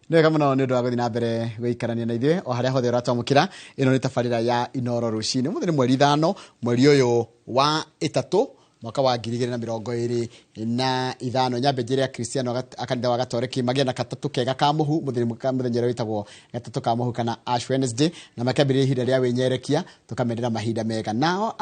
Nĩ wega mũno nĩ ũndũ wa gũthiĩ na mbere gũikarania na ithuĩ o harĩa hothe ũratwamũkĩra. Ĩno nĩ tabarĩra ya Inoro Rũcinĩ. Ũmũthĩ nĩ mweri 5, mweri ũyũ wa ĩtatũ, mwaka wa 2025. Nyambe njĩre Akristiano a kanitha wa Gatoreki magĩe na gatatũ kega ka mũhu. Mũthenya mũthenya ũrĩa wĩtagwo gatatũ ka mũhu kana Ash Wednesday, na makĩambĩrĩria ihinda rĩa wĩnyerekia, tũkamendera mahinda mega. Nao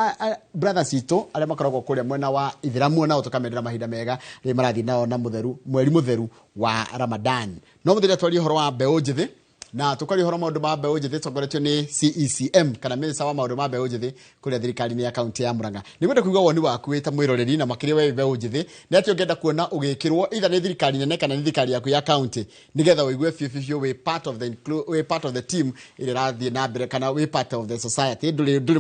brothers itũ arĩa makoragwo kũrĩa mwena wa Ithĩramu, nao tũkamendera mahinda mega rĩrĩa marathiĩ nao na mũtheru mweri mũtheru wa Ramadan. No mũthenya twaria ũhoro wa mbeũ njĩthĩ, na tũkaria ũhoro maũndũ ma mbeũ njĩthĩ tongoretio nĩ CECM kana Minister wa maũndũ ma mbeũ njĩthĩ kũrĩa thirikari-inĩ ya kaunti ya Murang'a. Nĩngwenda kũigua woni waku wĩ ta mwĩroreri, na makĩria we wĩ mbeũ njĩthĩ, nĩ atĩ ũngĩenda kuona ũgĩkĩrwo either nĩ thirikari nene kana nĩ thirikari yaku ya kaunti, nĩgetha ũigue biũ biũ biũ wĩ part of the team ĩrĩa ĩrathiĩ na mbere, kana wĩ part of the society, ndũrĩ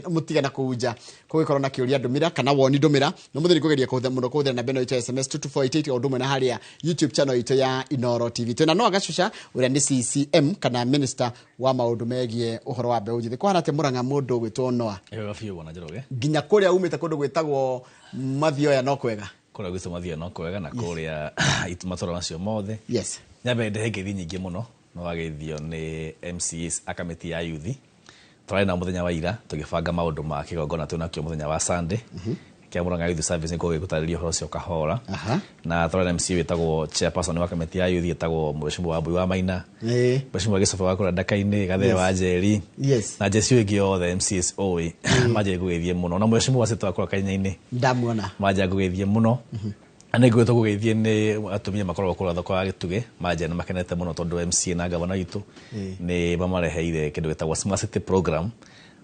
mũtige na kũu nja. Kũgĩkorwo na kĩũria, ndũmĩra, kana woni, ndũmĩra. Na mũthĩ nĩngũgeria kũhũthĩra mũno kũhũthĩra namba ĩno itũ ya SMS 22488, o ũndũ ũmwe na harĩa YouTube channel itũ ya Inoro TV. Twĩna Noah Gacuca ũrĩa nĩ CCM kana Minister wa maũndũ megiĩ ũhoro wa mbeũ njĩthĩ. Kũhana atĩa Murang'a, mũndũ ũgwĩtwo Noah? Wega biũ, bwana Njoroge. Nginya kũrĩa umĩte kũndũ gwĩtagwo Mathioya no kwega? Kũrĩa gwitũ Mathioya no kwega, na kũrĩa matũra macio mothe. Nyambe ndehe ngeithi nyingĩ mũno nĩ wageithio nĩ MCAs a kamĩtĩ ya yuthi. Tũrarĩ nao mũthenya wa ira tũgĩbanga maũndũ ma kĩgongona twĩ nakĩo mũthenya wa Sunday kĩa Murang'a Youth Service. Nĩngũgĩ gũtarĩria ũhoro ũcio kahora. Na tũrarĩ na MCA wĩtagwo chairperson wa kamĩtĩ ya yuthi, ĩtagwo Mheshimiwa Wambui wa Maina, Mheshimiwa Gĩcoba wa kũrĩa Ndaka-inĩ, Gathere wa Njeri na njeci ĩngĩ yothe MCAs ũĩ manjia ngũgeithie mũno, na Mheshimiwa Cito wa kũrĩa Kanya-inĩ. Ndamuona. Manjia ngũgeithie mũno. Na nĩ ngwĩtwo kũgeithie nĩ atumia makoragwo kũrĩa thoko ya Gĩtugĩ, manjia nĩ makenete mũno tondũ MCA na gavana witũ nĩ mamareheire kĩndũ gĩtagwo Smart City Program,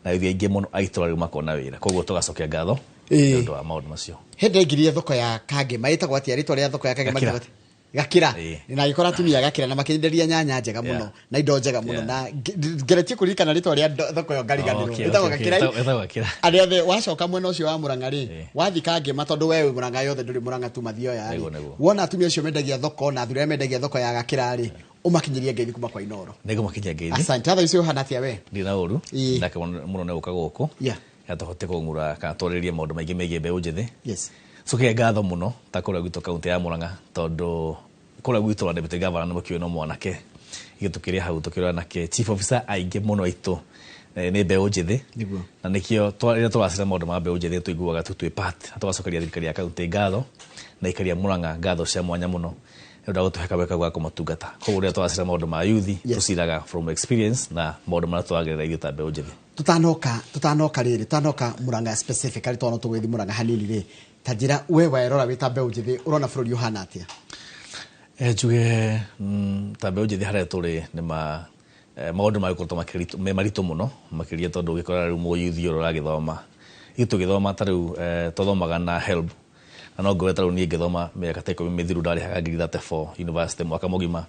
na ithuĩ aingĩ mũno a itũra rĩu makona wĩra, koguo tũgacokia ngatho nĩ ũndũ wa maũndũ macio. Hĩndĩ ndaingĩrire thoko ya Kangema, ĩtagwo atĩa rĩtwa rĩa thoko ya Kangema? Gakira. Rĩtagwo atĩa? Gakira. Na ngĩkora atumia Gakira na makĩenderia nyanya njega mũno na indo njega mũno, na ngeretie kũririkana rĩtwa rĩa thoko ĩyo ngariganĩrwo. Ĩtagwo Gakira. Ĩtagwo Gakira. Arĩa othe wacoka mwena ũcio wa Murang'a rĩ, wathiĩ Kangema, tondũ we wĩ Murang'a yothe, ndũrĩ Murang'a tu Mathioya rĩ, wona atumia acio mendagia thoko na athuri arĩa mendagia thoko ya Gakira rĩ, ũmakinyĩrie ngeithi kuma kwa Inoro. Nĩngũmakinyia ngeithi. Asante. Tha icio ũhana atĩa we? Ndirĩ na ũru. Ndake mũno nĩ gũka gũkũ na tũhote kũng'ura kana twarĩrĩrie maũndũ maingĩ megiĩ mbeũ njĩthĩ. Cokia ngatho mũno ta kũrĩa gwitũ kaunti ya Murang'a, tondũ kũrĩa gwitũ wa deputy governor nĩ mũkĩũĩ no mwanake, ithuĩ tũkĩrĩ hau tũkĩrĩ anake. Chief officer aingĩ mũno aitũ nĩ mbeũ njĩthĩ. Na nĩkĩo rĩrĩa tũracira maũndũ ma mbeũ njĩthĩ tũiguaga tu twĩ part, na tũgacokeria thirikari ya kaunti ngatho na aikari a Murang'a ngatho cia mwanya mũno nĩ ũndũ wa gũtũhe kamweke kau ga kũmatungata. Koguo rĩrĩa tũracira maũndũ ma yuthi, tũciraga from experience na maũndũ marĩa tũragerera ithuĩ ta mbeũ njĩthĩ. Tutanoka rĩrĩ, tutanoka Murang'a specifically, tondũ tũgũgĩthiĩ Murang'a hanini rĩ, ta njĩra we werora wĩ ta mbeũ njĩthĩ, ũrona bũrũri ũhana atĩa? Njuge ta mbeũ njĩthĩ harĩa tũrĩ nĩ ma maũndũ magĩkoretwo me maritũ mũno makĩria, tondũ ũgĩkora rĩu mũyuthi ũrĩa ũragĩthoma, ithuĩ tũgĩthoma ta rĩu twathomaga na HELB, na no ngwĩre ta rĩu niĩ ngĩthoma mĩaka ta 10 mĩthiru ndarĩhaga ngiri 34 university mwaka mũgima.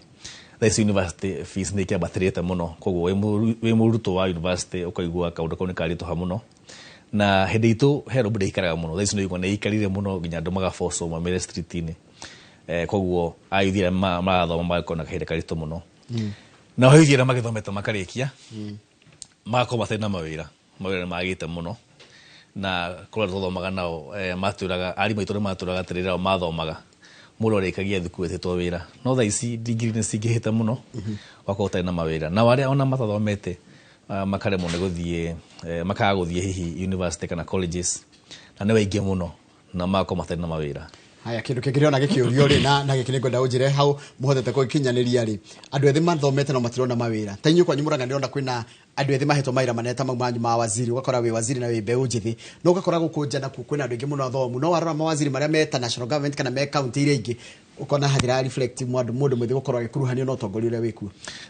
Thaa ici university fees nĩ ikĩambatĩrĩte mũno, koguo wĩ mũrutwo wa university ũkaigua kaũndũ kau nĩ karitũha mũno. Na hĩndĩ itũ HELB ndĩikaraga mũno, thaa ici nĩ ũigua nĩ ĩikarire mũno nginya andũ magabocwo maumĩre street-inĩ. Koguo ayuthi arĩa marathoma magakorwo na kahinda karitũ mũno. Nao ayuthi arĩa magĩthomete makarĩkia magakorwo matarĩ na mawĩra, mawĩra nĩ magĩte mũno. Na kũrĩa twathomaga nao matwĩraga, arimũ aitũ nĩ matwĩraga atĩ rĩrĩa o mathomaga mũndũ arĩkagia thukuru etĩtwo wĩra, no thaa ici ndigiri nĩ cingĩhĩte mũno, ũgakorwo ũtarĩ na mawĩra. Nao arĩa ona matathomete makaremwo nĩ gũthiĩ, makaga gũthiĩ hihi university kana colleges, na nĩ aingĩ mũno, na magakorwo matarĩ na mawĩra. Haya, kĩndũ kĩngĩ ndĩrona gĩkĩũrio rĩ, na gĩkĩ nĩ ngwenda ũnjĩre hau mũhotete gũkinyanĩria rĩ, andũ ethĩ mathomete no matirona mawĩra. Ta inyuĩ kwanyu Murang'a ndĩrona kwĩna andũ ethĩ mahetwo mawĩra manene ta mau manyu ma waziri, ũgakora wĩ waziri na wĩ mbeũ njĩthĩ, no ũgakora gũkũ nja nakuo kwĩna andũ aingĩ mũno athomu, no warora mawaziri marĩa me ta national government kana me county iria ingĩ, ũkona hathira reflect mũndũ mwĩthĩ gũkorwo agĩkuruhanio na ũtongoria ũrĩa wĩkuo.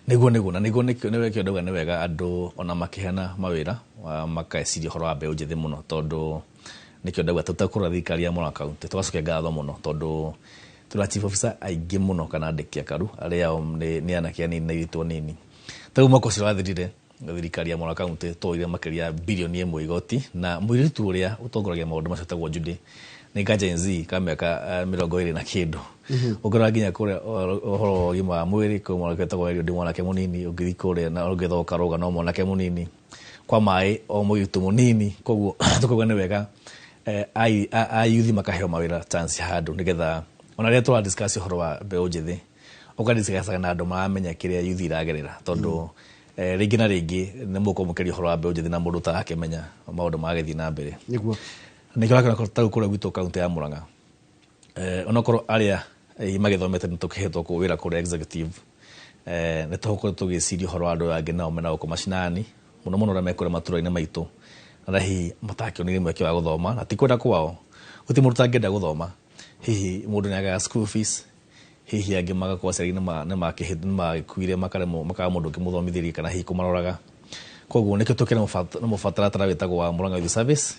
Nĩguo, na nĩguo nĩkĩo ndauga nĩ wega andũ ona makĩheana mawĩra makeciria ũhoro wa mbeũ njĩthĩ mũno, tondũ nĩkĩo ndauga tũtekũrora thirikari ya Murang'a County tũgacokia ngatho mũno, tondũ tũna chief officer aingĩ mũno kana andĩki akaru arĩa ao nĩ anake anini na airĩtu anini. Ta rĩu mwaka ũcio wathirire thirikari ya Murang'a County twoire makĩria ya birioni 1 igoti, na mũirĩtu ũrĩa ũtongoragia maũndũ macio etagwo Judy nĩ ka Gen Z ka mĩaka 20 na kĩndũ. Ũngĩrora nginya kũrĩa ũhoro wa ũgima wa mwĩrĩ kwĩ mwanake wĩtagwo Eliud, mwanake mũnini, ũngĩthiĩ kũrĩa na ũngĩthoka Karũga no mwanake mũnini, kwa maĩ o mũirĩtu mũnini. Koguo tũkauga nĩ wega ayuthi makaheo mawĩra chance handũ, nĩgetha ona rĩrĩa tũra discuss ũhoro wa mbeũ njĩthĩ Ũkadiscussaga na andũ maramenya kĩrĩa youth iragerera, tondũ rĩngĩ na rĩngĩ nĩ mũkorwo mũkĩaria ũhoro wa mbeũ njĩthĩ na mũndũ ũtarakĩmenya maũndũ maragĩthiĩ na mbere. Nĩguo. Nĩkĩo ũrakĩona ta rĩu kũrĩa gwitũ kaunti ya Murang'a, onokorwo arĩa magĩthomete nĩ tũkĩhetwo kũu wĩra kũrĩa executive, nĩ tũgũkorwo tũgĩciria ũhoro wa andũ aya angĩ nao mena gũkũ macinani mũno mũno, arĩa me kũrĩa matũra-inĩ maitũ, arĩa hihi matakĩonire mweke wa gũthoma, na ti kwenda kwao. Gũtirĩ mũndũ ũtangĩenda gũthoma. Hihi mũndũ nĩagaga school fees, hihi angĩ magakorwo aciari nĩmagĩkuire, makaremwo, makaga mũndũ ũngĩmũthomithĩria kana hihi kũmaroraga. Koguo nĩkĩo tũkĩrĩ na mũbataratara wĩtagwo wa Murang'a Youth Service,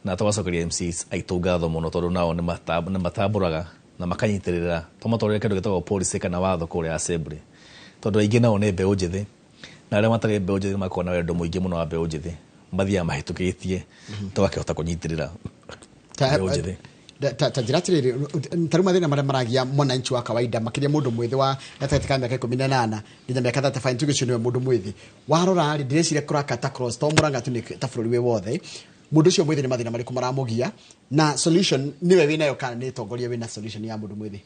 na tũgacokeria MCs aitũ ngatho mũno, tondũ nao nĩmatambũraga na makanyitĩrĩra tũmatwarĩre kĩndũ gĩtagwo policy kana watho kũrĩa assembly, tondũ aingĩ nao nĩ mbeũ njĩthĩ, na arĩa matarĩ mbeũ njĩthĩ makoragwo na wendo mũingĩ mũno wa mbeũ njĩthĩ, mathiaga mahĩtũkĩtie, tũgakĩhota kũnyitĩrĩra mbeũ njĩthĩ. Ta njĩra atĩrĩrĩ, ta rĩu mathĩna marĩa maragia mwananchi wa kawaida, makĩria mũndũ mwĩthĩ wa gatagatĩ ka mĩaka 18 nginya mĩaka 35, tuge ũcio nĩwe mũndũ mwĩthĩ, warora rĩ, ndĩreciria kũrakata cross to Murang'a tu, nĩ ta bũrũri wĩ wothe. Mũndũ ũcio mwĩthĩ nĩ mathĩna marĩkũ maramũgia, na solution nĩwe wĩnayo kana nĩ tongoria wĩna solution ya mũndũ mwĩthĩ?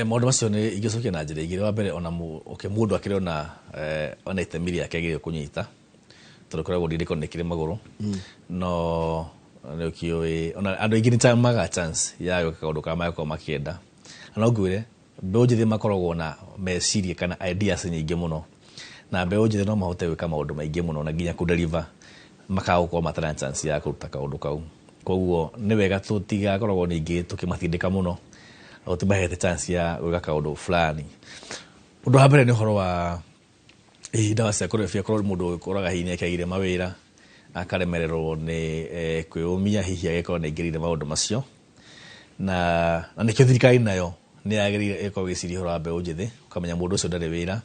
Maũndũ macio nĩ ingĩcokia na njĩra igĩrĩ. Wa mbere, ona okay, mũndũ akĩrĩ ona ona itemi rĩake agĩrĩirwo kũnyita, tondũ koragwo ndiriko nĩ kĩrĩ magũrũ, no nĩ ũkĩũĩ ona andũ aingĩ nĩ magaga chance ya gwĩka kaũndũ karĩa mangĩkorwo makĩenda. Na no ngwĩre mbeũ njĩthĩ makoragwo na meciria kana ideas nyingĩ mũno, na mbeũ njĩthĩ no mahote gwĩka maũndũ maingĩ mũno na nginya kũdeliver, makaga gũkorwo matarĩ na chance ya kũruta kaũndũ kau. Koguo nĩ wega tũtigakoragwo ningĩ tũkĩmatindĩka mũno, tũtimahete chance ya gwĩka kaũndũ fulani. Ũndũ wa mbere nĩ ũhoro wa hihi ndawa cia kũrebia. Korwo mũndũ ũkoraga hihi nĩakĩagire mawĩra, akaremererwo nĩ kwĩyũmia, hihi agĩkorwo nĩ aingĩrĩire maũndũ macio, na nĩkĩo thirikari nayo nĩ yagĩrĩire ĩkorwo ĩgĩciria ũhoro wa mbeũ njĩthĩ, ũkamenya mũndũ ũcio ndarĩ wĩra,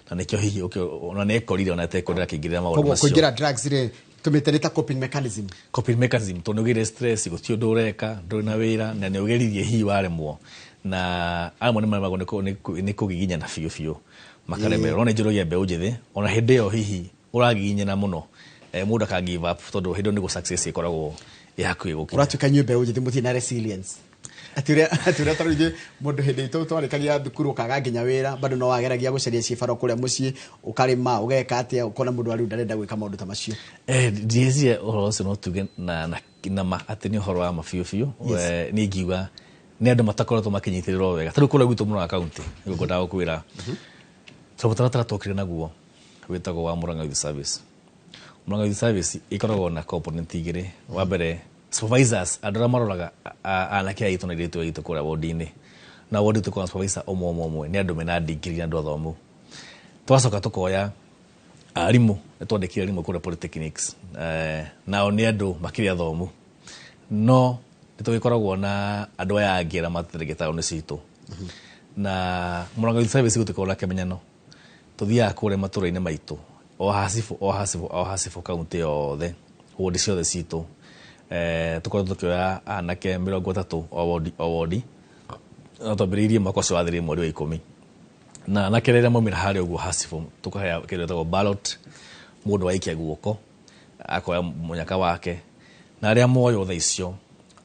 na nĩkĩo hihi ona nĩekorire ona atekwendera akĩingĩrĩra maũndũ Koguo macio. Kũingĩra drugs rĩ, tũmĩte nĩ ta coping mechanism. Coping mechanism, tondũ nĩ ũgĩire stress, gũtirĩ ũndũ ũreka, ndũrĩ na wĩra, na nĩ ũgeririe hihi waremwo, na amwe nĩ maremagwo nĩ kũgiginyana biũ biũ, makaremererwo. No nĩ njũragia mbeũ njĩthĩ, ona hĩndĩ ĩyo hihi ũragiginyana mũno, mũndũ aka give up, tondũ hĩndĩ ĩyo nĩguo success ĩkoragwo ĩ hakuhĩ gũkinya. Ũratuĩka inyuĩ mbeũ njĩthĩ mũtirĩ na resilience, atĩ ũrĩa tarĩu ithuĩ mũndũ hĩndĩ itũ twarĩkagia thukuru ũkaga nginya wĩra, bado no wageragia gũcaria cibarũ kũrĩa mũciĩ, ũkarĩma, ũgeka atĩa, ũkona mũndũ arĩu ndarenda gwĩka maũndũ ta macio. Ndiĩciria ũhoro ũcio no tuge na ma atĩ nĩ ũhoro wa ma biũ biũ. Niĩ ingiuga nĩ andũ matakoretwo makĩnyitĩrĩrwo wega. Ta rĩu kũrĩa gwitũ Murang'a kaunti, nĩguo ngwendaga gũkwĩra, tondũ mũtaratara twokire naguo wĩtagwo wa Murang'a Youth Service. Murang'a Youth Service ĩkoragwo na component igĩrĩ. Wa mbere, supervisors, andũ arĩa maroraga anake aitũ na airĩtu aitũ kũrĩa wodi-inĩ, na wodi tũkoragwo na supervisor ũmwe ũmwe ũmwe, nĩ andũ mena degree na andũ athomu. Twacoka tũkoya arimũ, nĩ twandĩkire arimũ kũrĩa polytechnics, nao nĩ andũ makĩrĩ athomu, no nĩ tũgĩkoragwo na andũ aya angĩ arĩa matarĩ taũni citũ. Na Murang'a Youth Service gũtikoragwo na kĩmenyano, tũthiaga kũrĩa matũra-inĩ maitũ, o hacibũ o hacibũ o hacibũ, kaunti yothe, wodi ciothe citũ, tũkoretwo tũkĩoya anake 30 o wodi o wodi, na twambĩrĩirie mwaka ũcio wathirire mweri wa 10. Na anake rĩrĩa maumĩra harĩa ũguo hacibũ, tũkahea kĩndũ gĩtagwo ballot, mũndũ aikia guoko akoya mũnyaka wake, na arĩa moywo thaa icio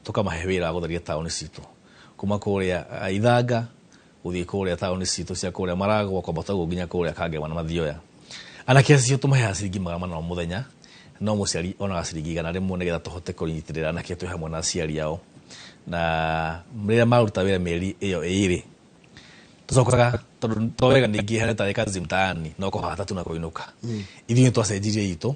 tũkamahe wĩra wa gũtheria taũni citũ, kuma kũrĩa Ithanga gũthiĩ kũrĩa taũni citũ cia kũrĩa Maragwa, kwambata ũguo nginya kũrĩa Kangema na Mathioya. Anake acio tũmaheaga ciringi 400 mũthenya, no mũciari onaga ciringi 100, nĩgetha tũhote kũnyitĩrĩra anake twĩ hamwe na aciari ao. Na rĩrĩa maruta wĩra mĩeri ĩyo ĩrĩ, tũcokaga, tondũ to wega ningĩ harĩa tarĩ kazi mtaani no kũhata tu na kũinũka, ithuĩ nĩ twacenjirie itũ.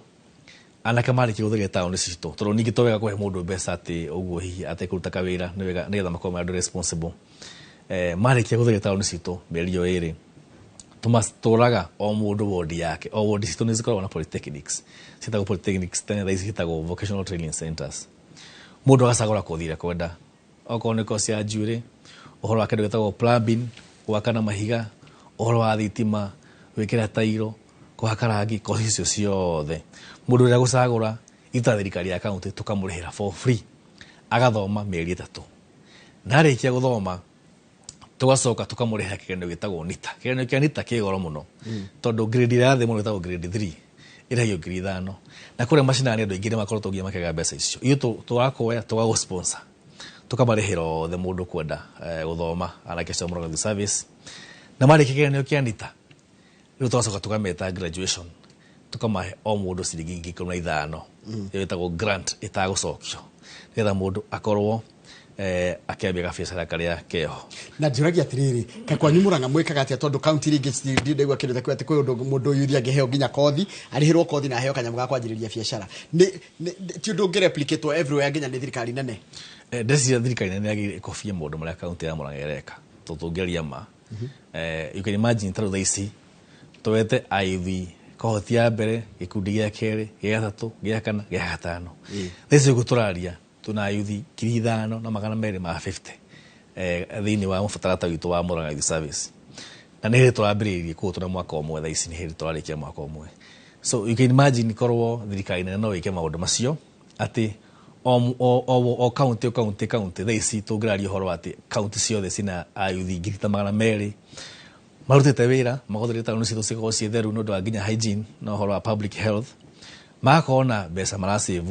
Anake marĩkia gũtheria taũni citũ, tondũ ningĩ to wega kũhe mũndũ mbeca atĩ ũguo hihi atekũruta kawĩra, nĩ wega nĩgetha makorwo me andũ responsible. Marĩkia gũtheria taũni citũ mĩeri ĩyo ĩrĩ, tũmatwaraga o mũndũ wodi yake. O wodi citũ nĩ cikoragwo na polytechnics, ciĩtagwo polytechnics tene, thaa ici ciĩtagwo vocational training centers. Mũndũ agacagũra kothi ĩrĩa kwenda, okorwo nĩ kosi ya njuĩrĩ, ũhoro wa kĩndũ gĩtagwo plumbing, gwaka na mahiga, ũhoro wa thitima, gwĩkĩra tairo, kũhaka rangi, kosi icio ciothe mũndũ ũrĩa gũcagũra, ita thirikari ya kaunti tũkamũrĩhĩra for free, agathoma mĩeri 3. Na arĩkia gũthoma, tũgacoka tũkamũrĩhĩra kĩgeranio gĩtagwo NITA. Kĩgeranio kĩa NITA kĩ goro mũno, tondũ grade ĩrĩa ya thĩ mũno ĩtagwo grade 3 ĩrĩhagio 5,000, na kũrĩa macinani andũ aingĩ nĩ makoretwo nginya makĩaga mbeca icio. Ithuĩ tũrakoya, tũgagũ-sponsor, tũkamarĩhĩra othe mũndũ kwenda gũthoma, anake acio a Murang'a Youth Service. Na marĩkia kĩgeranio kĩa NITA, rĩu tũgacoka tũkameta graduation, tũkamahe o mũndũ ciringi 15,000, ĩyo ĩtagwo grant ĩtagũcokio, nĩgetha mũndũ akorwo akĩambia gabiacara karĩa keho. Na njũragia atĩrĩrĩ, kaĩ kwanyu Mũrang'a mwĩkaga atĩa? Tondũ kaunti iria ingĩ ndindaigua kĩndũ ta kĩu, atĩ kwĩ ũndũ mũndũ yuthi angĩheo nginya kothi, arĩhĩrwo kothi na aheo kanyamũ ga kwanjĩrĩria biacara. Ti ũndũ ũngĩreplicatwo everywhere nginya nĩ thirikari nene? Ndeciria thirikari nene yagĩrĩire ĩkobie maũndũ marĩa kaunti ya Mũrang'a ĩreka, tondũ tũngĩaria ma, you can imagine ta rĩu thaa ici twete ayuthi kohoti ya mbere, gĩkundi gĩa kerĩ, gĩa gatatũ, gĩa kana, gĩa gatano. Thaa ici ũguo tũraria, twĩna ayuthi 5250 thĩinĩ wa mũtaratara witũ wa Murang'a Youth Service, na nĩ hĩndĩ tũrambĩrĩirie, koguo tũna mwaka ũmwe thaa ici, nĩ hĩndĩ tũrarĩkia mwaka ũmwe. So you can imagine korwo thirikari nene no ĩke maũndũ macio, atĩ o county, o county, county, thaa ici tũngĩraria ũhoro wa atĩ county ciothe cina ayuthi 200,000 marutĩte wĩra magotheria taũni citũ cikorwo ciĩ theru nĩ ũndũ wa nginya hygiene na ũhoro wa public health, magakorwo na mbeca marasave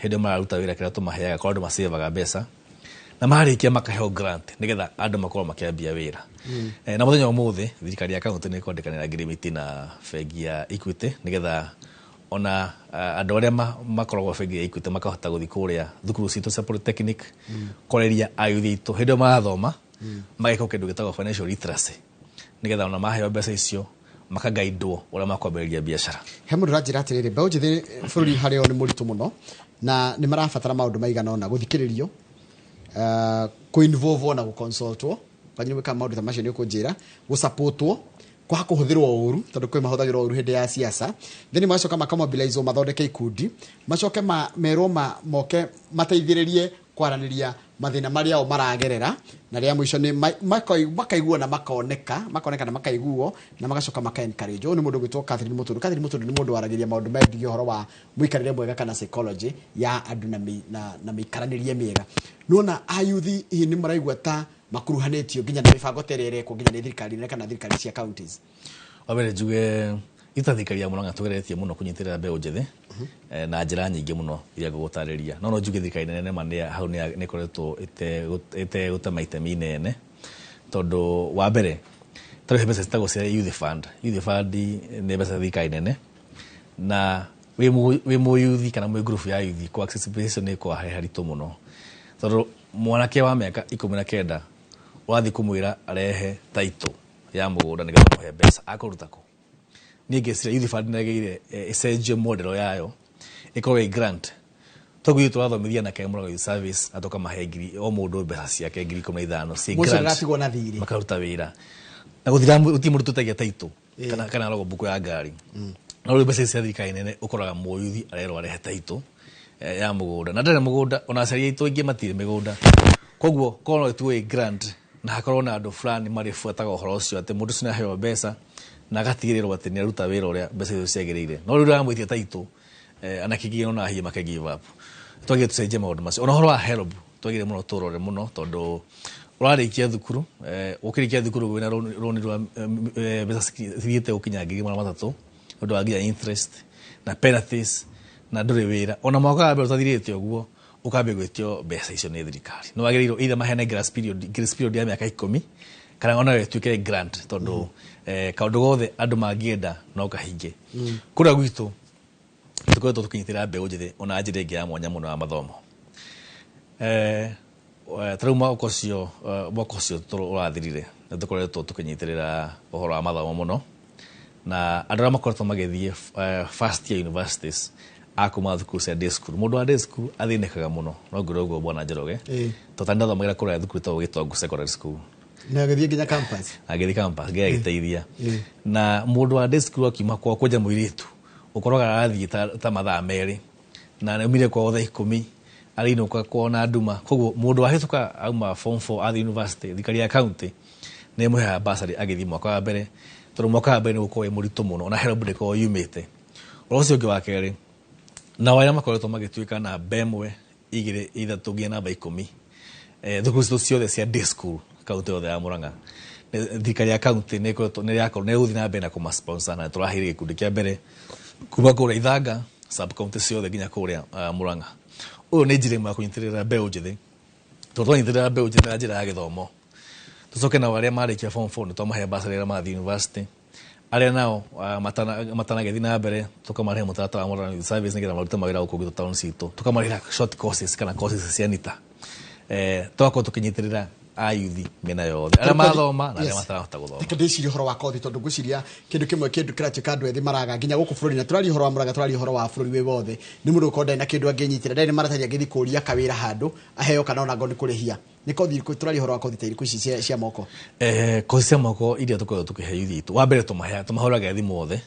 hĩndĩ ĩyo mararuta wĩra, kĩrĩa tũmaheaga, korwo andũ masevaga mbeca na marĩkia makaheo grant nĩgetha andũ makorwo makĩambia wĩra. Na mũthenya wa ũmũthĩ thirikari ya kaunti nĩ ĩkwandĩkanĩra ngirimiti na bengi ya Equity, nĩgetha ona andũ arĩa makoragwo bengi ya Equity makahota gũthiĩ kũrĩa thukuru citũ cia polytechnic kwarĩria ayuthi aitũ hĩndĩ ĩyo marathoma, magekwo kĩndũ gĩtagwo financial literacy, nĩgetha ona maheo mbeca icio makagaidwo ũrĩa makwambĩrĩria biacara. He mũndũ ũranjĩra atĩrĩrĩ, mbeũ njĩthĩ bũrũri harĩo nĩ mũritũ mũno na nĩ marabatara maũndũ maigana ũna: gũthikĩrĩrio, kũ-involve na gũconsultwo. Kwanyu nĩ gwĩka maũndũ ta macio? Nĩ ũkũnjĩra gũsupportwo, kwaga kũhũthĩrwo ũru, tondũ kwĩ mahũthagĩrwo ũru hĩndĩ ya siasa. Then magacoka makamobilizwo mathondeke ikundi, macoke merwo moke mateithĩrĩrie kwaranĩria mathĩna marĩa o maragerera, na rĩa mũico nĩ makaiguo na makoneka na makaiguo na magacoka maka encourage. Ũyũ nĩ mũndũ ũgwĩtwo Catherine Mũtũndũ. Catherine Mũtũndũ nĩ mũndũ waragĩria maũndũ mendigie ũhoro wa mũikarĩre mwega kana psychology ya andũ na mĩikaranĩrie mĩega. Nĩwona ayuthi hihi nĩ maraigua ta makuruhanĩtio nginya na mĩbango ta ĩrĩa ĩrekwo nginya nĩ thirikari nene kana thirikari cia counties? Wa mbere njuge ita thirikari ya Murang'a tũgeretie mũno kũnyitĩrĩra mbeũ njĩthĩ na njĩra nyingĩ mũno iria ngũgũtarĩria, no njuge thirikari nene ma nĩ hau nĩ ĩkoretwo ĩtegũtema itemi inene, tondũ wa mbere tarĩu he mbeca citagwo cia youth fund. Youth fund nĩ mbeca cia thirikari nene, na wĩ mũyuthi kana mwĩ group ya yuthi, kũ access mbeca icio nĩ ĩkoragwo harĩ haritũ mũno, tondũ mwanake wa mĩaka 19 ũrathiĩ kũmwĩra arehe title ya mũgũnda nĩgetha ũmũhe mbeca, akũruta kũ? Niĩ ngĩciria youth fund nĩ yagĩrĩire ĩcenjio model yayo, ĩkorwo ĩ grant. Toguo ithuĩ tũrathomithia anake Murang'a Youth Service na tũkamahe ngiri o mũndũ mbeca ciake 15,000 ciĩ Mũcio grant. Ndĩratigwo na thirĩ. Makaruta wĩra na gũthira gũtirĩ mũndũ tũtagia title kana logbook ya ngari. No rĩu mbeca ici cia thirikari nene, ũkoraga mũyuthi arerwo arehe title ya mũgũnda na ndarĩ mũgũnda, ona aciari aitũ aingĩ matirĩ mĩgũnda. Koguo korwo no ĩtuo ĩ grant na hakorwo na andũ fulani marĩbuataga ũhoro ũcio, atĩ mũndũ ũcio nĩaheo mbeca na agatigĩrĩrwo atĩ nĩaruta wĩra ũrĩa mbeca icio ciagĩrĩire. No rĩu ũramwĩtia title, anake aingĩ ona hihi maka give up. Twagĩrĩire tũcenjie maũndũ macio. Ona ũhoro wa HELB twagĩrĩire mũno tũrore mũno, tondũ ũrarĩkia thukuru, ũkĩrĩkia thukuru wĩna rũni rwa mbeca cithiĩte gũkinya 300,000 nĩ ũndũ wa nginya interest na penalties, na ndũrĩ wĩra. Ona mwaka wa mbere ũtathirĩte ũguo, ũkambia gwĩtio mbeca icio nĩ thirikari. Nĩ wagĩrĩirwo either maheane grace period ya mĩaka 10 kana ona ĩtuĩke grant, tondũ kaũndũ gothe andũ mangĩenda no kahinge. Kũrĩa gwitũ tũkoretwo tũkĩnyitĩrĩra mbeũ njĩthĩ ona njĩra ĩngĩ ya mwanya mũno ya mathomo. Ta rĩu mwaka ũcio ũrathirire nĩ tũkoretwo tũkĩnyitĩrĩra ũhoro wa mathomo mũno, na andũ arĩa makoretwo magĩthiĩ first year universities a kuma thukuru cia day school. Mũndũ wa day school athĩnĩkaga mũno, no ngwĩre ũguo, bwana Njoroge, tondũ ta ndathomagĩra kũrĩa thukuru ĩtagwo Gĩtongu Secondary School. Na agĩthiĩ nginya campus. Agĩthiĩ campus, Ngai agĩteithia. Na mũndũ wa day school akiuma kwao kwenja mũirĩtu, ũkoraga arathiĩ ta mathaa 2 na nĩaumire kwao thaa 10, arĩinũka kwao na nduma. Koguo mũndũ wahĩtũka auma form 4 athiĩ university, thirikari ya county nĩ ĩmũheaga bursary agĩthiĩ mwaka wa mbere, tondũ mwaka wa mbere nĩ gũkorwo wĩ mũritũ mũno, ona HELB ndĩkoragwo yumĩte. Ũhoro ũcio ũngĩ wa kerĩ, nao arĩa makoretwo magĩtuĩka namba 1, 2, 3 nginya namba 10, thukuru citũ ciothe cia day school kaunti yothe ya Murang'a, thirikari ya kaunti nĩ ĩkoretwo nĩ yakorwo nĩ ĩgũthiĩ na mbere na kũma sponsor, na tũraheire gĩkundi kĩa mbere kuma kũrĩa Ithanga sub county ciothe nginya kũrĩa Murang'a. Ũyũ nĩ njĩra ĩmwe ya kũnyitĩrĩra mbeũ njĩthĩ, tondũ twanyitĩrĩra mbeũ njĩthĩ na njĩra ya gĩthomo, Tucoke nao arĩa marĩkia form 4 nĩ twamahe bursary arĩa marathiĩ university. Arĩa nao matanagĩthiĩ na mbere, tũkamarĩha mũtaratara wa Modern Youth Service nĩgetha marute mawĩra gũkũ gwitũ town citũ. Tũkamarĩhĩra short courses kana courses cia NITA. Tũgakorwo tũkĩnyitĩrĩra ayuthi mĩena yothe, arĩa mathoma na arĩa matarahota gũthoma. Reke ndĩcirie ũhoro wa kothi, tondũ ngwĩciria kĩndũ kĩmwe, kĩndũ kĩratuĩka andũ ethĩ maraga nginya gũkũ bũrũri, na tũraria ũhoro wa Mũrang'a, tũraria ũhoro wa bũrũri wĩ wothe, nĩ mũndũ gũkorwo ndarĩ na kĩndũ angĩnyitĩra, ndarĩ na maratathi, angĩthiĩ kũria kawĩra handũ aheo kana ona ngorwo nĩ kũrĩhia. Nĩ kothi irĩkũ tũraria ũhoro wa kothi ta irĩkũ ici cia moko? Kothi cia moko iria tũkoragwo tũkĩhe yuthi itũ, wa mbere tũmahũragĩra thimũ othe,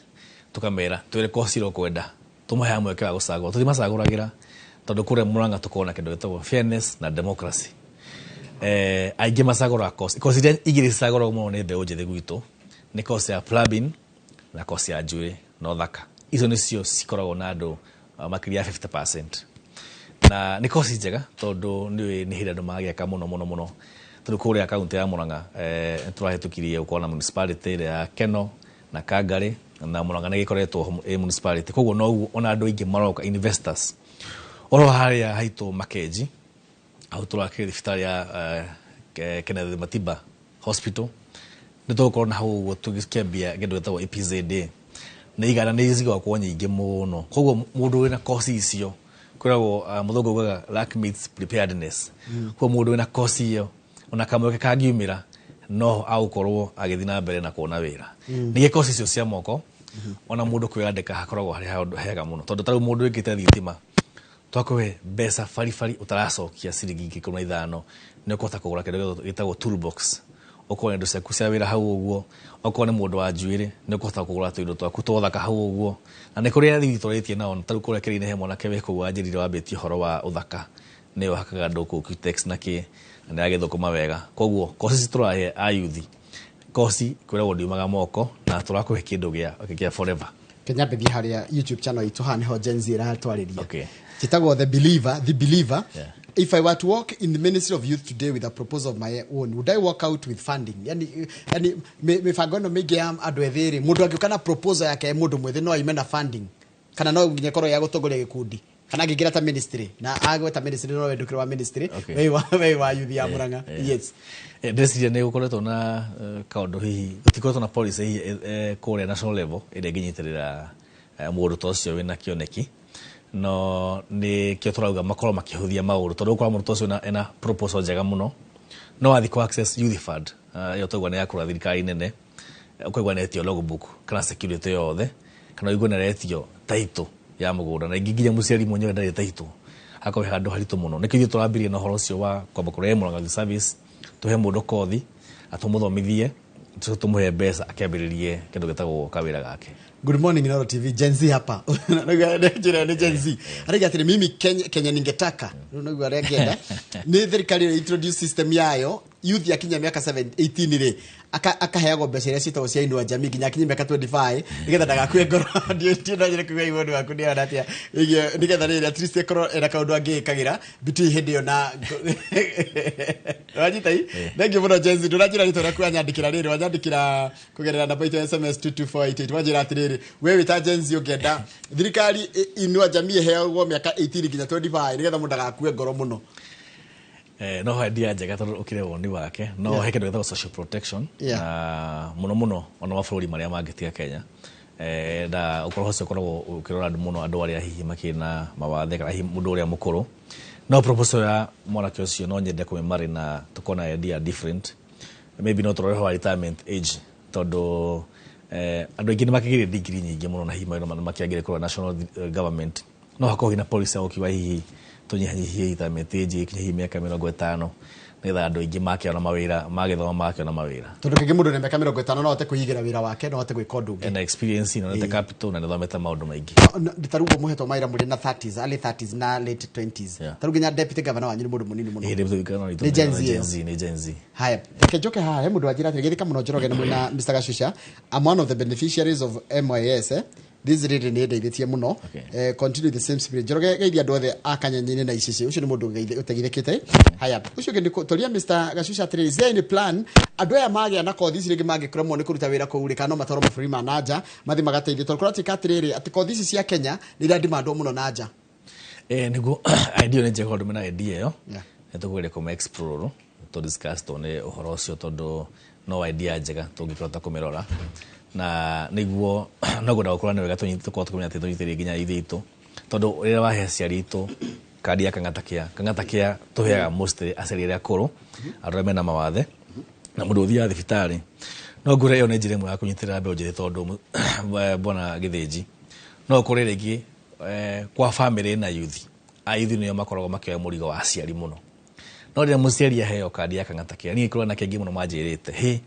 tũkamera twĩre kothi ĩrĩa ũkwenda, tũmaheaga mweke wa gũcagũra. Tũtimacagũragĩra tondũ kũrĩa Mũrang'a tũkoragwo na kĩndũ gĩtagwo fairness na democracy. Aingĩ macagũraga kothi iria igĩrĩ cicagũragwo mũno nĩ mbeũ njĩthĩ gwitũ nĩ kothi ya plumbing na kothi ya njuĩrĩ na ũthaka. Icio nĩcio cikoragwo na andũ makĩria ya 50%, na nĩ kothi njega tondũ nĩ hĩndĩ andũ magĩaka mũno mũno mũno, tondũ kũrĩa kaunti ya Murang'a nĩ tũrahĩtũkirie gũkorwo na municipality ĩrĩa ya Keno na Kangari, na Murang'a nĩ ĩgĩkoretwo ĩ municipality, koguo noguo ona andũ aingĩ maroka, investors oro harĩa haitũ Makenji hau tũrakĩrĩ thibitarĩ ya Kenneth Matiba Hospital, nĩ tũgũkorwo na hau ũguo tũgĩkĩambia kĩndũ gĩtagwo EPZA, na iganda nĩ cigwakwo nyingĩ mũno. Koguo mũndũ wĩna kosi icio, kwĩragwo mũthũngũ augaga luck meets preparedness. Koguo mũndũ wĩna kosi ĩyo, ona kamweke kangiumĩra, no agũkorwo agĩthiĩ na mbere na kuona wĩra. Ningĩ kosi icio cia moko, ona mũndũ kwĩyandĩka hakoragwo harĩ handũ hega mũno, tondũ ta rĩu mũndũ wĩkĩte thitima, twakũhe mbeca baribari ũtaracokia ciringi 15,000, nĩ ũkũhota kũgũra kĩndũ gĩtagwo toolbox, ũkorwo na indo ciaku cia wĩra hau ũguo. Okorwo nĩ mũndũ wa njuĩrĩ, nĩ ũkũhota kũgũra tũindo twaku twa ũthaka hau ũguo. Na nĩ kũrĩ athii tũrĩtie nao, ta rĩu kũrĩa kĩrĩ-inĩ he mwanake wĩ kũu wanjĩrire wambĩtie ũhoro wa ũthaka, nĩwe ũhakaga andũ kũu Cutex na kĩ, na nĩ aragĩthũkũma wega. Koguo koci ici tũrahe ayuthi, koci kwĩragwo ndiumaga moko, na tũrakũhe kĩndũ gĩa forever. Kenya mbithie harĩa YouTube channel itũ, haha nĩho Gen Z ĩratwarĩria. Okay. Njĩtagwo The Believer, The Believer. Yeah. If I were to walk in the Ministry of Youth today with a proposal of my own, would I walk out with funding? Yani mĩbango ĩno mĩingĩ ya andũ ethĩ rĩ, mũndũ angĩũka na proposal yake, mũndũ mwĩthĩ no aime na funding, kana no nginya ĩkorwo ya gũtongoria gĩkundi, kana angĩingĩra ta ministry na agweta ministry no wendũkĩre wa ministry? Okay. Wei wa youth ya Murang'a. Yes. Ndĩreciria nĩ gũkoretwo na kaũndũ, hihi gũtikoretwo na policy hihi kũrĩa national level ĩrĩa ĩngĩnyitĩrĩra mũndũ ta ũcio wĩna kĩoneki. No nĩ kĩo tũrauga makorwo makĩhũthia maũndũ, tondũ ũgũkora mũndũ ta ũcio ena proposal njega mũno, no athiĩ kũ access youth fund, ĩyo twaigua nĩ ya kũrĩa thirikari nene, ũkaigua nĩ etio logbook kana security yothe, kana ũigue nĩ aretio title ya mũgũnda, na ingĩ nginya mũciari mwenyewe ndarĩ title, hakorwo he handũ haritũ mũno. Nĩkĩo ithuĩ tũrambirie na ũhoro ũcio wa kwamba kũrehe Murang'a Youth Service, tũhe mũndũ kothi, atũmũthomithie, tũcoke tũmũhe mbeca akĩambĩrĩrie kĩndũ gĩtagwo kawĩra gake. Good morning, Inooro TV. Gen Z hapa. Njĩra nĩ Gen Z. Arauga atĩrĩ, mimi Kenya ningetaka. Rĩu nĩguo arĩa angĩenda. Nĩ thirikari ĩrĩa introduce system yayo, youth yakinya mĩaka 7 18 rĩ, akaheagwo mbeca iria ciĩtagwo cia Inua Jamii nginya akinye mĩaka 25, nĩgetha ndagakue ngoro. Ndiĩ no nyende kũigua woni waku nĩ hana atĩa. Nĩgetha rĩrĩ at least ĩkorwo ena kaũndũ angĩĩkagĩra between hĩndĩ ĩyo na wanyita i. Thank you mũno, Gen Z. Ndũranjĩra rĩtwa rĩaku, wanyandĩkĩra rĩrĩ, wanyandĩkĩra kũgerera namba itũ ya SMS 22488, wanjĩra atĩrĩrĩ, we wĩ ta Gen Z ũngĩenda thirikari Inua Jamii ĩheagwo mĩaka 18 nginya 25, nĩgetha mũndũ ndagakue ngoro mũno. No idea njega, tondũ ũkĩrĩ woni wake no he kĩndũ gĩtagwo social protection, na mũno mũno ona mabũrũri marĩa mangĩ tiga Kenya, na ũkorwo ũcio ũkoragwo ũkĩrora andũ mũno, andũ arĩa hihi makĩrĩ na mawathe kana hihi mũndũ ũrĩa mũkũrũ. No proposal ya mwanake ũcio no nyende kũmĩmarĩ na tũkona idea different. Maybe no tũrore wa retirement age, tondũ andũ aingĩ nĩ makĩgĩrĩ degree nyingĩ mũno, na hihi mawĩra makĩagĩrĩ kũrora national government, no hakorwo hena policy ya gũkiuga hihi tũnyihanyihie retirement age ĩkinye hihi mĩaka 50, nĩgetha andũ aingĩ makĩona mawĩra, magĩthoma makĩona mawĩra. Tondũ kaingĩ mũndũ na mĩaka 50 no ahote kwĩigĩra wĩra wake, no ahote gwĩka ũndũ ũngĩ. Ena experience, na nĩte capital, na nĩthomete maũndũ maingĩ. Ta rĩu ũguo mũhetwo mawĩra mũrĩ na 30s, early 30s na late 20s. Ta rĩu nginya deputy governor wanyu nĩ mũndũ mũnini mũno. Ĩĩ, deputy governor witũ Nĩ Gen Z nĩ ĩyo. Gen Z, nĩ Gen Z. Haya, reke njoke haha he mũndũ wanjĩra atĩrĩ, geithĩka mũno Njoroge na mwĩna Mr. Gacuca. I'm one of the beneficiaries of MYS, eh? This really nĩ ndeithĩtie mũno. Continue the same spirit. Njoroge, geithia andũ othe a Kanyenye-inĩ na Icicĩ. Ũcio nĩ mũndũ ũteithĩkĩte. Haya, ũcio ũngĩ nĩ tũria Mr. Gacuca atĩrĩrĩ, is there any plan andũ aya magĩa na kothi ici rĩngĩ mangĩkũremwo nĩ kũruta wĩra kũu rĩ, kana no matwarwo mabũrũri ma nanja mathiĩ magateithie, tondũ kũratuĩka atĩrĩrĩ, atĩ kothi ici cia Kenya nĩ iradimandwo mũno na nja? Nĩguo idea nĩ njega, andũ mena idea ĩyo. Nĩ tũkũgeria kũma explore. tũ discuss tuone ũhoro ũcio, tondũ no idea njega tũngĩkĩhota kũmĩrora, na nĩguo no ngwenda gũkorwo nĩ wega tũkorwo tũkĩmenya atĩ tũnyitĩrĩire nginya ithe itũ, tondũ rĩrĩa wahe aciari itũ kandi ya Kang'ata Care, Kang'ata Care tũheaga mostly aciari arĩa akũrũ, andũ arĩa mena mawathe na mũndũ ũthiaga thibitarĩ. No ngwĩre ĩyo nĩ njĩra ĩmwe ya kũnyitĩrĩra mbeũ njĩthĩ, tondũ bwana Gĩthĩnji, no ũkore rĩngĩ kwa famĩlĩ na youth, a youth nĩo makoragwo makĩoya mũrigo wa aciari mũno. No rĩrĩa mũciari aheo kandi ya Kang'ata Care, niĩ kũrĩ anake aingĩ mũno manjĩrĩte, hĩ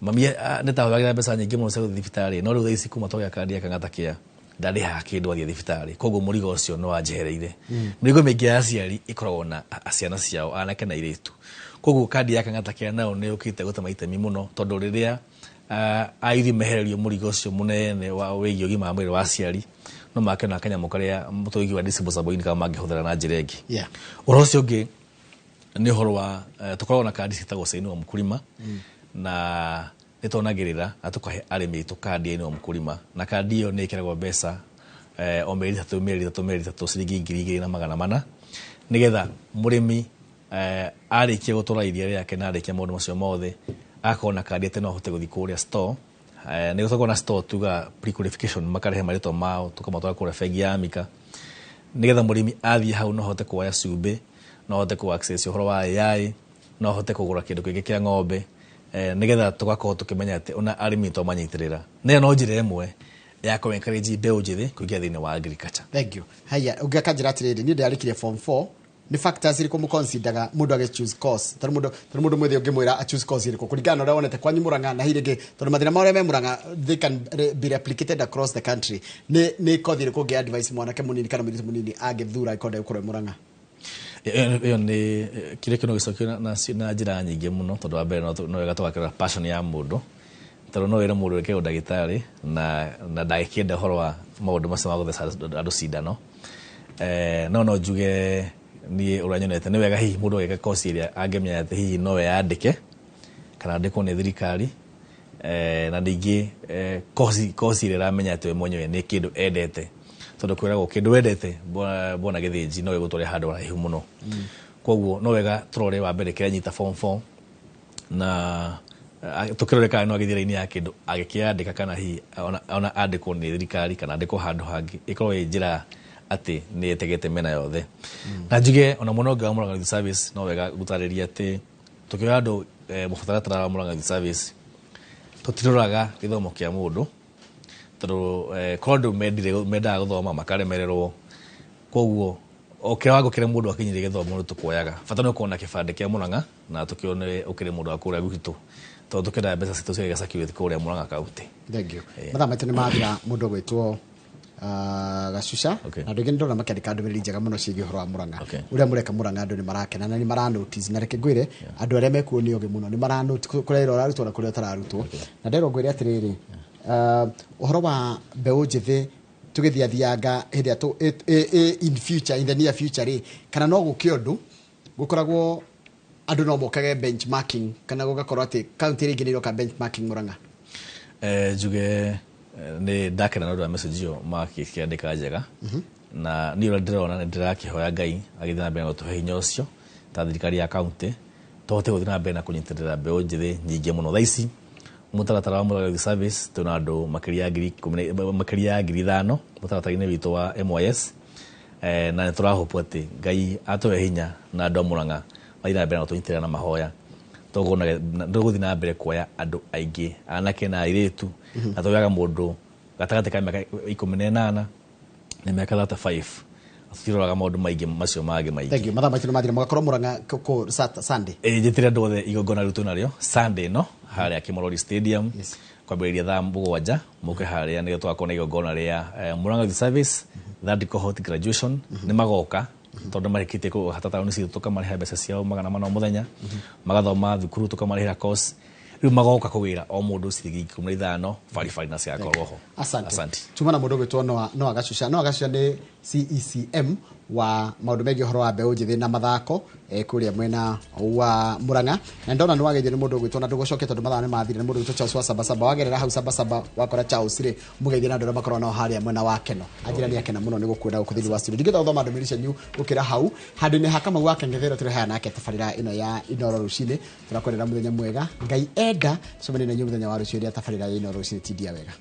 mami nĩ tahũthagĩra mbeca nyingĩ mũno cia gũthiĩ thibitarĩ, no rĩu thaa ici kuma twagĩa kandi ya Kang'ata Care ndarĩhaga kĩndũ athiĩ thibitarĩ, koguo mũrigo ũcio nĩ wanjehereire. Mĩrigo mĩingĩ ya aciari ĩkoragwo na ciana ciao, anake na airĩtu. Koguo kandi ya Kang'ata Care nayo nĩ yũkĩte gũtema itemi mũno, tondũ rĩrĩa aithi mehererio mũrigo ũcio mũnene wa wĩgiĩ ũgima wa mwĩrĩ wa aciari, no makĩona kanyamũ karĩa tũigua disposable income mangĩhũthĩra na njĩra ĩngĩ. Ũhoro ũcio ũngĩ nĩ ũhoro wa tũkoragwo na kandi ciĩtagwo cia Inua Mkulima, na nĩ tuonagĩrĩra na tũkahe arĩmi aitũ kandi ya Inua Mkulima, na kandi ĩyo nĩ ĩkĩragwo mbeca o mĩeri 3, mĩeri 3, mĩeri 3, ciringi 2,400, nĩgetha mũrĩmi arĩkia gũtwara iria rĩake na arĩkia maũndũ macio mothe, agakorwo na kandi atĩ no ahote gũthiĩ kũrĩa store. Nĩ gũkoragwo na store tuga pre-qualification, makarehe marĩtwa mao, tũkamatwara kũrĩa bengi ya Amika, nĩgetha mũrĩmi athiĩ hau no ahote kuoya cumbĩ, no ahote kũ access ũhoro wa AI, no ahote kũgũra kĩndũ kĩngĩ kĩa ng'ombe, nĩgetha tũgakorwo tũkĩmenya atĩ ona arĩmi twamanyitĩrĩra. Na ĩyo no njĩra ĩmwe ya kũ encourage mbeũ njĩthĩ kũingĩra thĩinĩ wa agriculture. Thank you. Haya, ũngĩakanjĩra atĩrĩrĩ, niĩ ndĩrarĩkirie form 4, nĩ factors irĩkũ mũconsideraga mũndũ agĩ choose course? Tondũ mũndũ mwĩthĩ ũngĩmwĩra a choose course ĩrĩkũ kũringana na ũrĩa wonete kwanyu Murang'a, na hihi rĩngĩ tondũ mathĩna ma ũrĩa me Murang'a, they can be replicated across the country, nĩ kothi ĩrĩkũ ũngĩ advice mwanake mũnini kana mũirĩtu mũnini angĩthura angĩkorwo ndegũkorwo e Murang'a? Ĩyo nĩ kĩrĩa kĩno gĩcokio na njĩra nyingĩ mũno, tondũ wa mbere no wega tũgakĩrora passion ya mũndũ, tondũ no wĩre mũndũ eke ũndagĩtarĩ na ndagĩkĩenda ũhoro wa maũndũ macio ma gũtheca andũ cindano. No njuge niĩ ũrĩa nyonete nĩ wega hihi mũndũ agĩka kosi ĩrĩa angĩmenya atĩ hihi no eyandĩke kana andĩkwo nĩ thirikari, na ningĩ kosi ĩrĩa ĩramenya atĩ we mwenyewe nĩ kĩndũ endete, tondũ kwĩragwo kĩndũ wendete, bwana Gĩthĩnji, no gĩgũtware handũ haraihu mũno. Koguo no wega tũrore wa mbere kĩrĩa nyita form 4, na tũkĩrore kana no agĩthiĩ raini ya kĩndũ agĩkĩandĩka, kana hihi ona andĩkwo nĩ thirikari kana andĩkwo handũ hangĩ, ĩkorwo ĩ njĩra atĩ nĩ ĩtegete mĩena yothe. Na njuge ona mwena ũngĩ wa Murang'a Youth Service, no wega gũtarĩria atĩ tũkĩoya andũ mũtaratara wa Murang'a Youth Service, tũtiroraga gĩthomo kĩa mũndũ, tondũ korwo andũ mendaga gũthoma makaremererwo. Koguo o kĩwango kĩrĩa mũndũ akinyĩrie gĩthomo nĩ tũkuoyaga, bata nĩ ũkorwo na kĩbandĩ kĩa Murang'a na tũkĩone ũkĩrĩ mũndũ wa kũrĩa gwitũ, tondũ tũkĩendaga mbeca citũ cigagĩa security kũrĩa Murang'a County. Thank you. Mathaa maitũ nĩ mathira. Mũndũ ũgwĩtwo Gacuca, na andũ aingĩ nĩ ndona makĩandĩka ndũmĩrĩri njega mũno ciĩgiĩ ũhoro wa Murang'a, ũrĩa mũreka Murang'a. Andũ nĩ marakena na nĩ mara notice, na reke ngwĩre, andũ arĩa mekuo nĩ ogĩ mũno, nĩ mara notice kũrĩa wĩra ũrarutwo na kũrĩa ũtararutwo. Na nderwo ngwĩre atĩrĩrĩ, ũhoro wa mbeũ njĩthĩ tũgĩthiathianga hĩndĩ ĩrĩa in future, in the near future rĩ, kana no gũke ũndũ gũkoragwo andũ no mokage benchmarking, kana gũgakorwo atĩ kaunti ĩrĩa ĩngĩ nĩ iroka benchmarking Murang'a? Njuge nĩ ndakena nĩ ũndũ wa message ĩyo makĩandĩka njega, na niĩ ũrĩa ndĩrona, nĩ ndĩrakĩhoya Ngai agĩthiĩ na mbere na gũtũhe hinya ũcio ta thirikari ya county, tũhote gũthiĩ na mbere na kũnyitĩrĩra mbeũ njĩthĩ nyingĩ mũno. Thaa ici mũtaratara wa Murang'a Youth Service twĩna andũ makĩria ya 10,000, makĩria ya 5,000 mũtaratara-inĩ witũ wa MYS, na nĩ tũrahope atĩ Ngai atũhe hinya na andũ a Murang'a mathiĩ na mbere na gũtũnyitĩrĩra na mahoya, tũgũthiĩ na mbere kuoya andũ aingĩ, anake na airĩtu, na tuoyaga mũndũ gatagatĩ ka mĩaka 18 na mĩaka 35. Tũtiroraga maũndũ maingĩ macio mangĩ maingĩ. Thank you. Mathaa maitũ nĩ mathira. Mũgakorwo Murang'a Sunday? Ĩ, njĩtĩre andũ othe igongona rĩu twĩnarĩo Sunday ĩno harĩa Kimorori Stadium, kwambĩrĩria thaa 7. Mũke harĩa nĩgetha tũgakorwo na igongona rĩa Murang'a Youth Service third cohort graduation. Nĩ magoka tondũ marĩkĩtie kũhata taũni citũ, tũkamarĩha mbeca ciao 400 o mũthenya, magathoma thukuru, tũkamarĩhĩra course. Rĩu magoka kũgĩra o mũndũ ciringi 15,000 baribari, na cigakorwo ho. Asante. Asante. Tuma na mũndũ ũgwĩtwo Noah Gacuca. Noah Gacuca nĩ CECM. Wa maũndũ megiĩ ũhoro wa mbeũ njĩthĩ na mathako kũrĩa mwena wa Murang'a. Na ndona nĩ wageithio nĩ mũndũ ũgwĩtwo, na ndũgũcokia tondũ mathaa nĩ mathire, nĩ mũndũ ũgwĩtwo Charles wa Sabasaba. Wagerera hau Sabasaba wakora Charles rĩ, mũgeithie na andũ arĩa makoragwo nao harĩa mwena wa Keno. Anjĩra nĩ akena mũno nĩ gũkuona gũkũ thĩinĩ wa studio. Ndingĩhota gũthoma ndũmĩrĩri cianyu gũkĩra hau. Handũ-inĩ ha Kamau wa Kang'ethe tũrĩ haya nake tabarĩra ĩno ya Inoro rũcinĩ. Tũrakwendera mũthenya mwega. Ngai enda tũcemanie na inyuĩ mũthenya wa rũciũ rĩa tabarĩra ya Inoro rũcinĩ. Tindia wega.